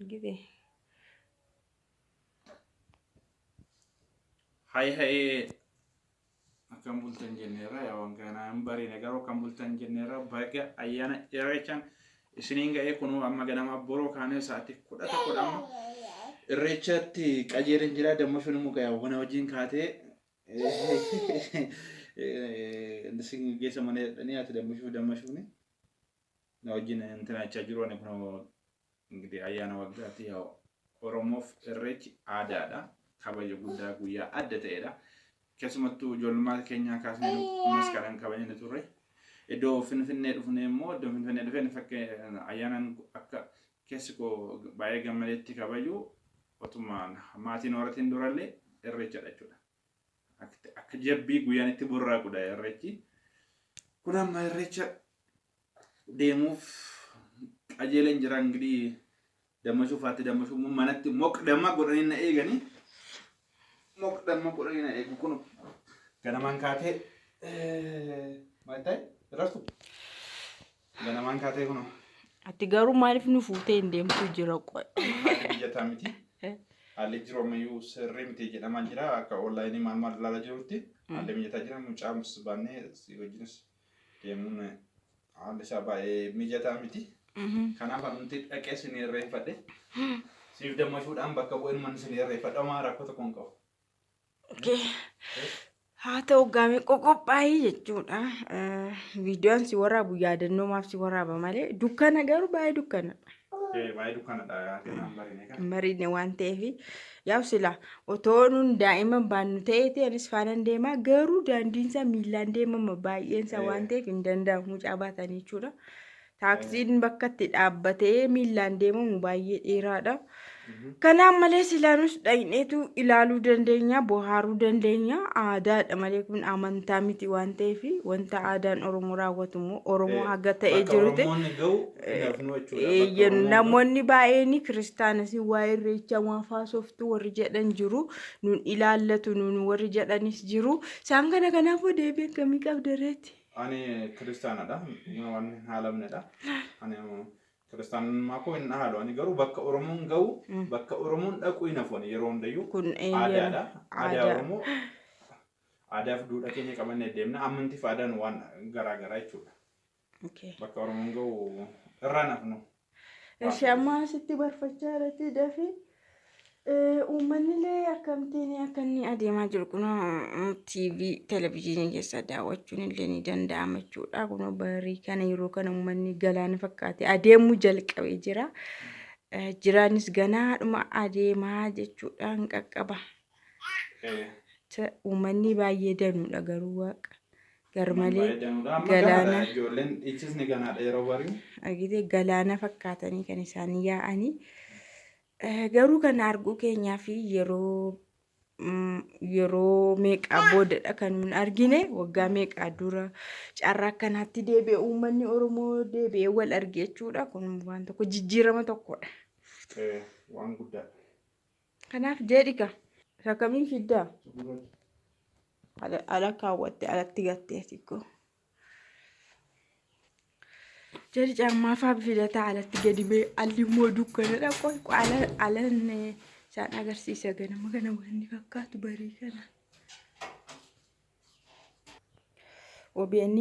Gite. Hayi hayee akkam bultan jenneerra yaa waan kana hin bariine garuu akkam bultan jenneerra baga ayyaana irreechaan isiniin ga'ee kunuu amma ganama boroo kaanee sa'aatii 11dha amma irreechatti qajeeleen jira dammashuun immoo yaa wana wajjin kaatee isin geessa mana jedhanii ati dammashuuf dammashuuni na wajjin intinachaa jiru ani kunoo Ingidihi ayyaana waggaati yaa Oromoof Irreechi aadaadha. Kabaja guddaa guyyaa adda ta'edha. Keessumattuu ijoollummaa keenyaa kaasnee maskaran kabajne turre. Iddoo Finfinnee dhufnee immoo iddoo Finfinnee dhufeen fakkee ayyaanaan akka keessi koo baay'ee gammadeetti kabaju otuma maatiin horatiin durallee Irreechadha jechuudha. Akka jabbii guyyaan itti burraaqudha Irreechi. Kun amma Irreecha deemuuf qajeeleen jira ingidihi dammashuu faatti dammashuu immoo manatti moqdamma godhanii na eeganii moqdamma godhanii na eegu kun ganamaan kaatee maal ta'e raftu ganamaan kaatee kun Ati garuu maaliif nu fuutee hin deemtu jira qoy. Haalli mijataa miti. Haalli jiru ammayyuu sirrii miti jedhamaa jira. Akka onlaayinii maal maal ilaalaa jirutti haalli mijataa jira. Mucaamus baannee si wajjinis deemuun haalli isaa baay'ee mijataa miti. Kanaaf anumti dhaqee sin irreeffadhe. Siif dammashuudhaan bakka bu'een man sin irreeffadha homaa rakkoo tokko hin qabu. Okay. Haa ta'u gaamee qoqophaa'ii jechuudha. Viidiyoon si waraabu yaadannoo maaf si waraaba malee dukkana garuu baay'ee dukkanadha. Baay'ee dukkanadha kanaan barine kan. Hin bareedne waan ta'eef yaa'u sila otoo nun daa'ima baannu ta'eeti anis faanan deemaa garuu daandiin isaa miillaan deemama baay'een isaa waan ta'eef hin danda'amu mucaa baatanii jechuudha. Taaksiin bakka itti dhaabbatee miillaan deemamu baay'ee dheeraadha. Kanaan malee silaanus dhaqneetu ilaaluu dandeenya, bohaaruu dandeenya. Aadaadha malee kun amantaa miti waan ta'eef wanta aadaan Oromoo raawwatu immoo Oromoo haga ta'ee Bakka jirutti. Oromoonni ga'u hin hafnu jechuudha. Bakka Eeyyan Oromoon ga'u. namoonni baay'een kiristaanas waa'ee irreechaa maaf haasoftu warri jedhan jiru. Nun ilaallatu nun warri jedhanis jiru. Isaan kana kanaafuu deebii akkamii qabda reeti? Ani kiristaanadha. Waan hin haalamnedha. Ani kiristaanummaa koo hin haalu. Ani garuu bakka Oromoon ga'u, bakka Oromoon dhaqu hin hafu ani yeroo hundayyuu. Kun eeyyama. Aadaadha. Aadaa Aadaa. Oromoo aadaa fi duudhaa keenya qabannee deemna. Amantii fi aadaan waan garaa garaa jechuudha. Okay. Bakka Oromoon ga'u irraa hin hafnu. Eshi amma asitti barfachaa irratti dafi. Uummanni illee akkamittiin akka inni adeemaa jiru kun TV televezyiinii keessa daawwachuun illee ni danda'ama jechuudha. Kun barii kana yeroo kana uummanni galaana fakkaatee adeemuu jalqabee jira. Jiraanis ganaadhuma adeemaa jechuudha hin qaqqaba. Uummanni baay'ee danuudha garuu waaqa. Garmalee galaana. Ijoolleen dhiichisni ganaadha yeroo bari'u. Argitee galaana fakkaatanii kan isaan yaa'anii. Garuu kana arguu keenyaa fi yeroo yeroo meeqaa boodadha kan nun argine waggaa meeqaa dura carraa akkanaatti deebi'e uummanni Oromoo deebi'ee wal arge jechuudha. Kun waan tokko jijjiirama tokkodha. Waan guddaadha. Kanaaf jedhika isa kamiin fiddaa? Ala kaawwatte alatti gattee xiqqoo. Jarri caammaa faa filataa alatti gadi ba'e alli immoo dukkanadha. Qoy ala alan isaan agarsiisa ganama kana wanni fakkaatu barii kana. OBN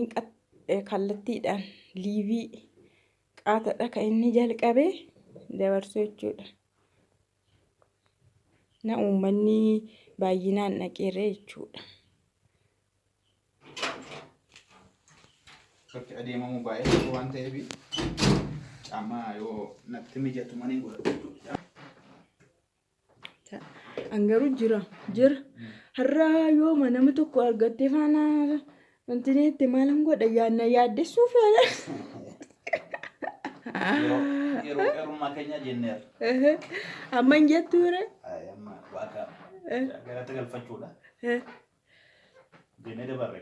kallattiidhaan liivii qaatadha kan inni jalqabe dabarsu jechuudha. Na uummanni baay'inaan dhaqeera jechuudha. Bakki adeemamu baay'ee tokko waan ta'eef caammaa yoo natti mijatu malee godhadhu jechuudha. An garuu jira jira har'a yooma nama tokko argattee faana wanti itti maalan godha yaadna yaaddessuu fedha. Yeroo qarummaa keenya jenneerra. Amma hin jettu ture. Amma waaqa galata galfachuudha. Jennee dabarre.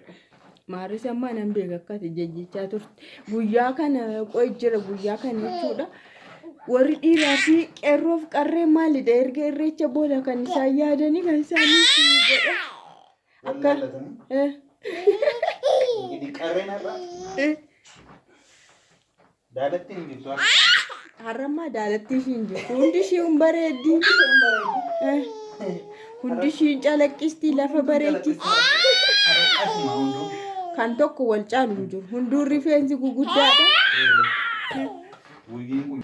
Maaris amma nan beeka akka ati jejjechaa turte. Guyyaa kana qoy jira guyyaa kana jechuudha. Warri dhiiraa fi qeerroof qarree maalidha erga irreecha booda kan isaan yaadanii kan isaanii godha. Akka Wallaallatanii. Ingidihi qarreen har'a daalatti hin jirtu har'a. Har'ammaa daalatti ishiin jirtu. Hundi ishii hin bareeddi. Hundi ishiin calaqqisti lafa bareechiti. Akkasuma hunduu. Kan tokko wal caalu hin jiru. Hunduu rifeensi guguddaadha. Wiigiin kun.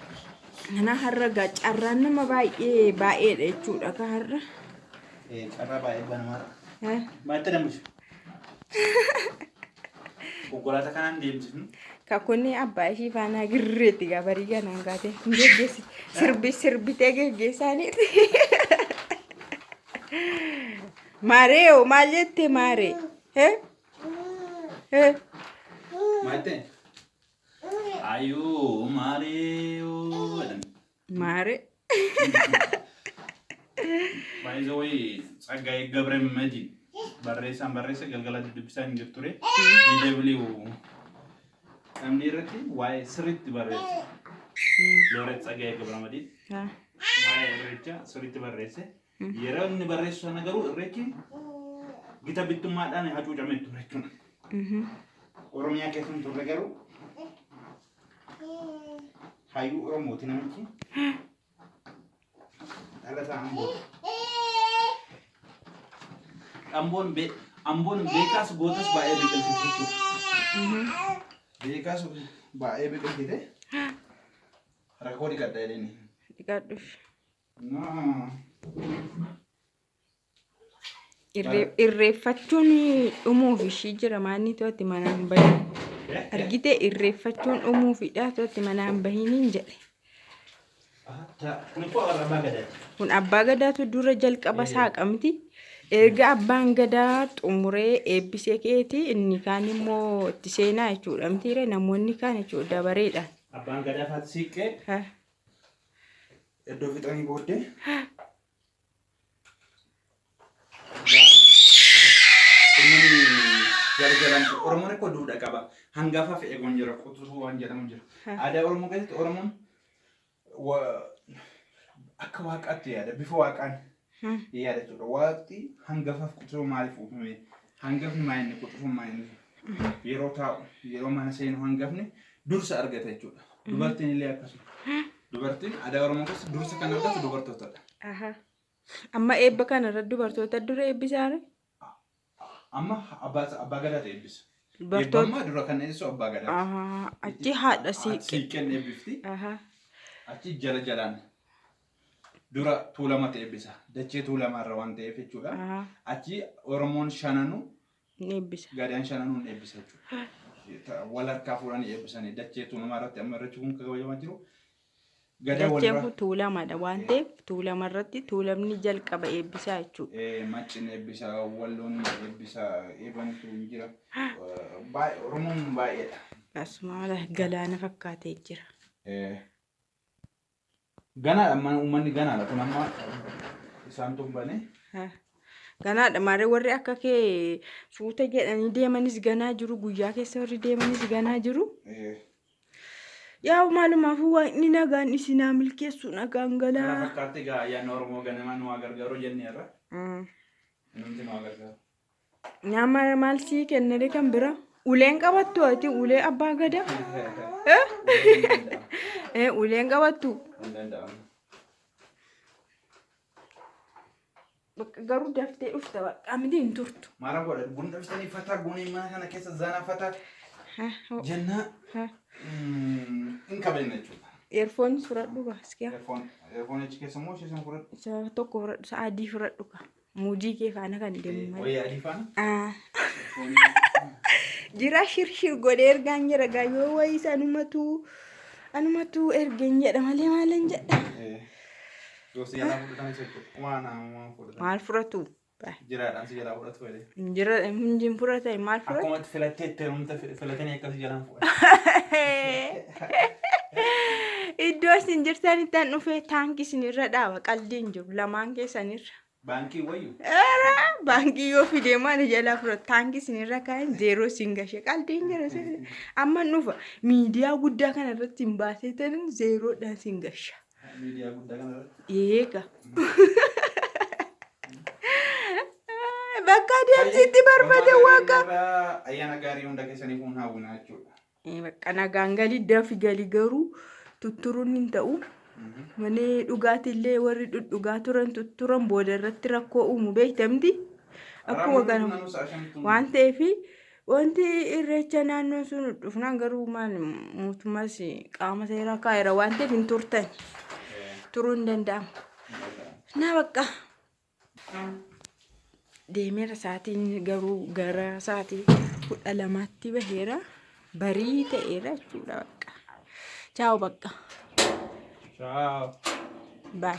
Kana har'a gaa carraan nama baay'ee baay'eedha jechuudha ka har'a. Carraa baay'ee banamaadha. Maal jedhamu? Konkolaataa kanaan deemsifnu. Kakonni abbaa ishii faanaa girreetti gaa barii ganaan kaate hin geggeessi sirbi sirbitee geggeessaaniiti. Maaree hoo maal jette maaree? Hee? Hee? Maal ta'e? Ayuu maaree jedhan. Maaree. Baay'ee wayii Tsaggaayee Gabremmadii barreessaan barreessa galgala dubbisaa hin jirtu ture. DW namni irratti waa'ee sirriitti barreesse. Looreet Tsaggaayee Gabrammadii waa'ee irreecha sirriitti barreesse. Yeroo inni barreessu sana garuu irreechi gita bittummaadhaan hacuucamee ture jechuudha. Oromiyaa keessa hin turre garuu hayyuu Oromooti namichi. Dhalataa Amboo. Amboon be Amboon beekaas gootas baay'ee biqilchite jechuudha. Beekaas baay'ee biqilchite. Rakkoo dhiqadha jedhanii. Dhiqadhuuf. Naa. Irreeffachuun dhumuuf ishii jira maanni to'atti manaan bahin. Argitee irreeffachuun dhumuufidha to'atti manaan bahiniin jedhe. Kun immoo abbaa gadaati. Kun abbaa gadaatu dura jalqaba saaqa miti. Erga abbaan gadaa xumuree eebbisee keeti inni kaan immoo itti seenaa jechuudha mitiire namoonni kaan jechuudha dabareedhaan. Abbaan gadaa faati siiqqee iddoo fixanii booddee. Uummanni jala jalaan Oromoon akka duudhaa qaba. Hangafaa fi eegoon jira. Quxisuu waan jedhamu jira. Aadaa Oromoo keessatti Oromoon akka waaqaatti yaada. Bifa waaqaan yaada jechuudha. Waaqni hangafaaf quxisuu maaliif uumame? Hangafni maa inni quxisuun maa inni? Yeroo taa'u, yeroo mana seenu hangafni dursa argata jechuudha. Dubartiin illee akkasuma. Dubartiin aadaa Oromoo keessatti dursa kan argatu dubartootadha. Amma eebba kanarra dubartoota dura eebbisaare? Amma abbaa gadaatu eebbisa. Dubartoota. Eebbammaa dura kan eebbisu abbaa gadaati. Achi haadha siiqqee. Siiqqeen eebbifti. Achi jala jalaan dura tuulamatu eebbisa. Dachee tuulamaarra waan ta'eef jechuudha. Achi Oromoon shananuu Ni eebbisa. Gadaan shananuu ni eebbisa jechuudha. Wal harkaa fuudhanii eebbisanii dachee tuulamaa irratti amma irreechi kun kabajamaa jiru. Gadaa Dacheen walirraa kun tuulamadha waan ta'eef tuulama irratti tuulamni jalqaba eebbisaa jechuudha. Maccin eebbisa, Walloon eebbisa, eebantu hin jira. Baay'ee Oromoon baay'eedha. Asuma galaana fakkaatee jira. Ganaadha amma uummanni ganaadha kun amma isaan tumbane. Ganaadha maarree warri akka kee suuta jedhanii deemanis ganaa jiru guyyaa keessa warri deemanis ganaa jiru. Yaa maalumaafuu waaqni nagaan isinaa milkeessu nagaan Kana galaa. fakkaatti egaa ayyaanni Oromoo ganamaa nu haa gargaaru jenneerra. Namti nu haa gargaaru. Nyaama maal sii kennare kan bira? Uleen qabattu ati ulee abbaa gadaa? Uleen qabattu. Hin danda'amu. Bakka garuu daftee dhufta bakka miti hin turtu. Maara godha buna dhabsitanii fataa goonee mana kana keessa zaanaa fataa jennaa hin kabajna jechuudha. Eerfoon fudhadhu gaa iskiyaa. Eerfoon achi keessa immoo ishee sana fudhadhu. Isa tokko fudhadhu isa adii fudhadhu gaa. Muujii kee faana kan deemu malee. Wayyaa adii faana. Jira shirshir godhee ergaan jira gaa yoo wayii anumatu anumatu ergeen jedha malee maalan jedha. Yoo si jalaa fudhatan isa jechuudha. Waan waan fudhatan. Maal fudhatu? Jiraadhaan si jalaa fudhatu fayyade. Jira hin fudhatan maal fudhatu? Akkuma itti filattee itti heerumte filatanii akkas jalaan fudhatu. Iddoo isin jirtanitti an dhufee taankii isinirra dhaaba qaldiin jiru lamaan keessanirra. Baankii wayyu. Era baankii yoo fidee maal jalaa fudhatu taankii isinirra kaa'een zeeroo isin gashe qaldiin jira isin amma dhufa miidiyaa guddaa kana irratti hin baasee tanin zeeroodhaan isin gasha. Miidiyaa guddaa kana irratti. Eega. Bakka adeemsitti barbaade waaqa. Ayyaana gaarii hunda keessanii kun hawwinaa jechuudha. Bakka nagaan galii dafi galii garuu Tutturuun hin ta'u. Mana dhugaatiillee warri dhudhugaa turan tutturan booda irratti rakkoo uumu beektamti. Akkuma kana waan ta'eef wanti irreecha naannoon sun dhufnaan garuu maal mootummaas qaama seeraa kaa'eera waan ta'eef hin turtan. Turuu hin danda'amu. Na bakka deemeera sa'aatiin garuu gara sa'aatii 12tti baheera. Barii ta'eera jechuudha bakka. Chaaw bakka. Ciao. Bye.